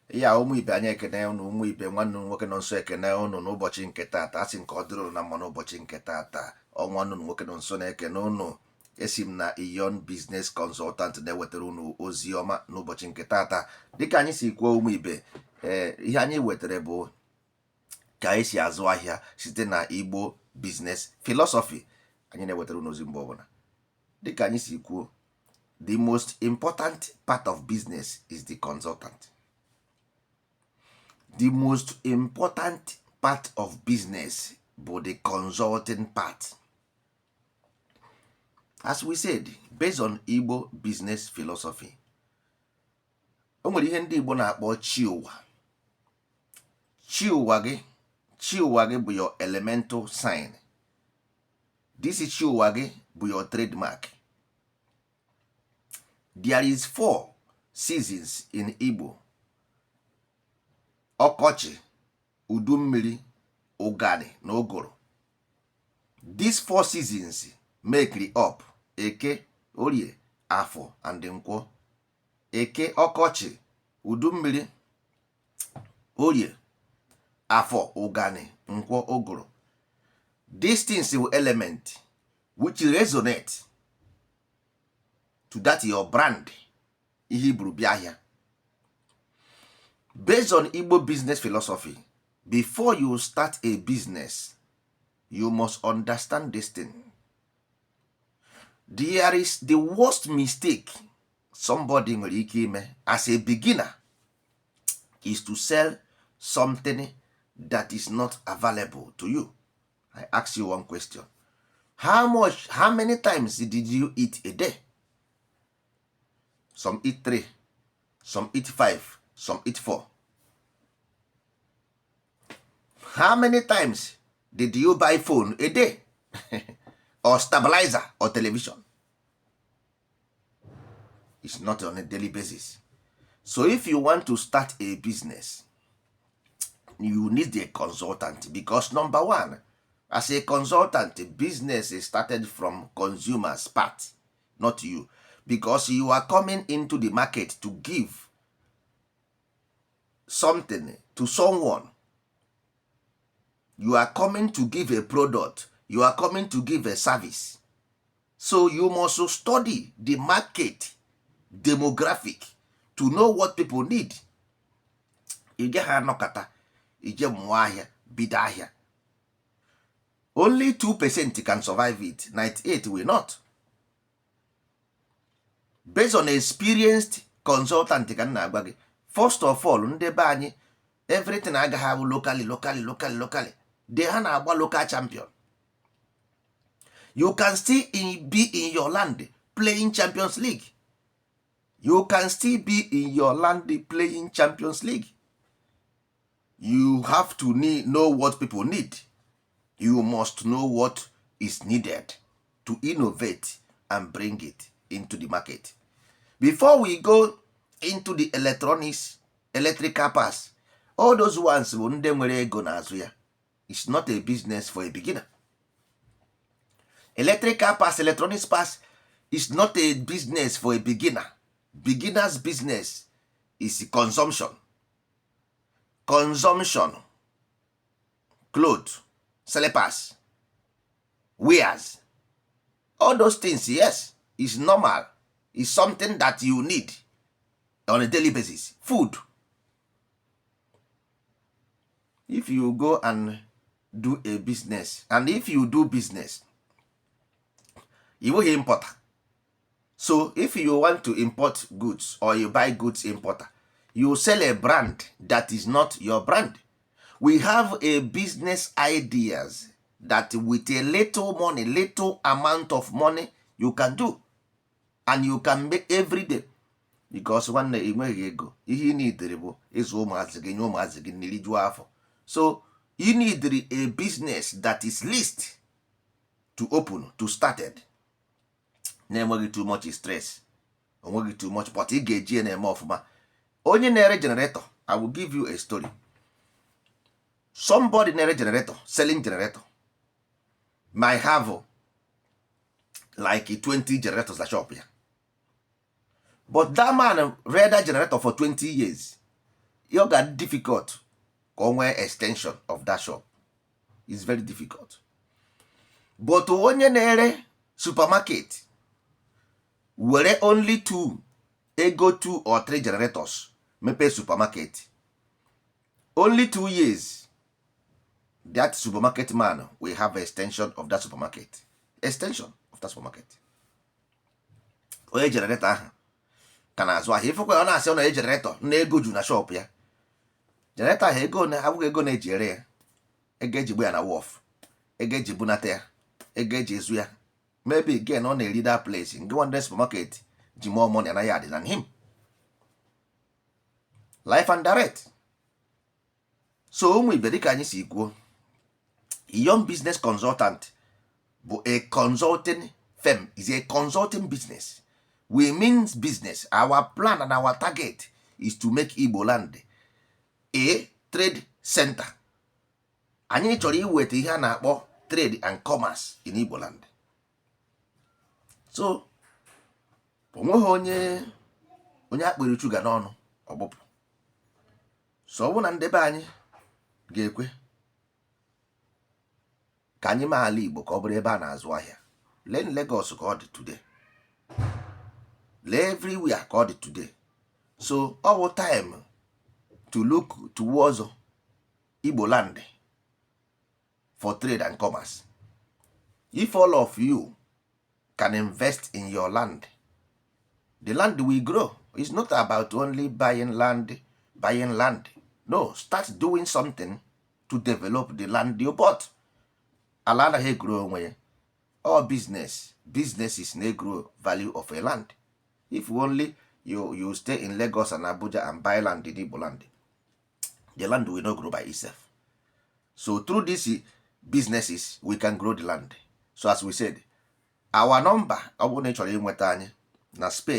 Ya ụmụ ibe, anyị ekene ụnụ. Ụmụ ibe, nwanne unu nwoke nọ nso ekene ụnụ n'ụbọchị nke taata. Asị nke ọ dịrị ụnụ na mma n'ụbọchị nke taata. Nwanne unu nwoke nọ nso na-ekene ụnụ. Esi m na Iyon Business Consultant na-ewetara ụnụ ozi ọma n'ụbọchị nke taata. Dịka anyị si kwuo, ụmụ ibe, ee, ihe anyị wetara bụ ka anyị si azụ ahịa site na Igbo business philosophy. Anyị na-ewetara ụnụ ozi mgbe ọbụla. Dịka anyị si kwuo, the most important part of business is the consultant. The most important part of business bụ the consulting part. As we said, based on Igbo business philosophy, o nwere ihe ndị Igbo na-akpọ chi ụwa. Chi ụwa gị, chi ụwa gị bụ your elemental sign. This chi ụwa gị bụ your trademark. There is four seasons in Igbo: ọkọchị, udu mmiri, ụgani na ụgụrụ. These four seasons make up Eke, Orie, Afọ and Nkwọ. Eke, ọkọchị, udu mmiri, Orie, Afọ, ụgani, Nkwọ, ụgụrụ. These things will element which resonate to that your brand, ihe iburu bịa ahịa. Based on Igbo business philosophy, before you start a business, you must understand this thing. There is the worst mistake somebody nwere ike ime as a beginner is to sell something that is not available to you. I ask you one question: how many times did you eat a day? Some eat three, some eat five, some eat four. How many times did you buy phone a day, or stabilizer, or television? It's not on a daily basis. So if you want to start a business, you need a consultant, because number one, as a consultant, business is started from consumers part, not you, because you are coming into the market to give something to someone. You are coming to give a product, you are coming to give a service, so you must study the market demographic to know what people need. Ị gaghị anọkọta ije mụọ ahịa, bido ahịa. Only 2% can survive it, 98 will not. Based on experienced consultant ka m na-agwa gị. First of all, ndị be anyị, everything agaghị abụ locally, locally, locally, locally. They ha na-agba local champion. You can still be in your land playing Champions League. You can still be in your land playing Champions League. You have to know what people need. You must know what is needed to innovate and bring it into the market. Before we go into the electronics, electrical parts, all those ones bụ ndị nwere ego n'azụ ya. It's not a business for a beginner. Electrical parts, electronics parts is not a business for a beginner. Beginner's business is consumption. Consumption, cloth, slippers, wears, all those things, yes, is normal, is something that you need on a daily basis. Food. If you go and do a business, and if you do business, you nweghị importer. So if you want to import goods or you buy goods importer, you sell a brand that is not your brand. We have a business ideas that with a little money, little amount of money, you can do and you can make every day, because nwanne, ị nweghị ego. Ihe ị nidiri bụ ịzụ ụmụazị gị, nye ụmụazị gị nri, juo afọ. So you need a business that is least to open, to started, na-enweghị too much stress, onweghị too much, but ị ga-eji ya na-eme ọfụma. Onye na-ere generator, I will give you a story. Somebody na-ere generator, selling generator, might have like 20 generators na shop ya, but that man rere that generator for 20 years. Ọ ga difficult ka o nwee extension of that shop. Is very difficult. But onye na-ere supermarket were only two, ego two or three generators mepee supermarket, only 2 years, that supermarket man will have extension of that supermarket, extension of that supermarket. Onye generator ahụ ka na-azụ ahịa, ifekwa ọ na-asị ọ na generator na ego ju na shop ya. Generator ahụ, ego na abụghị ego na-eji ere ya, ego eji gbu ya na wharf, ego eji bunata ya, ego eji ezu ya. Maybe again ọ na-eri that place nke one supermarket ji more money anaghị adị than him, life and direct. So ụmụ ibe, dịka anyị si kwuo, Young Business Consultant bụ a consulting firm, is a consulting business. We means business. Our plan and our target is to make Igbo land a trade center. Anyị chọrọ iweta ihe a na-akpọ trade and commerce in Igbo land. So onweghị onye onye akpịrị chuga n'ọnụ ọgbụpụ. So ọ bụrụ na ndị be anyị ga-ekwe ka anyị mee ala Igbo ka ọ bụrụ ebe a na-azụ ahịa, lee Lagos ka ọ dị today, lee everywhere ka ọ dị today. So ọ bụ time to look towards Igbo land for trade and commerce. If all of you can invest in your land, the land will grow. It's not about only buying land, buying land. No, start doing something to develop the land you bought. Ala anaghị egrow onwe ya. All business, businesses na-egrow value of a land. If only you stay in Lagos and Abuja and buy land in Igbo land, the land will not grow by itself. So through these businesses we can grow the land. So as we said, our number, ọ bụrụ na ị chọrọ inweta anyị na Spain.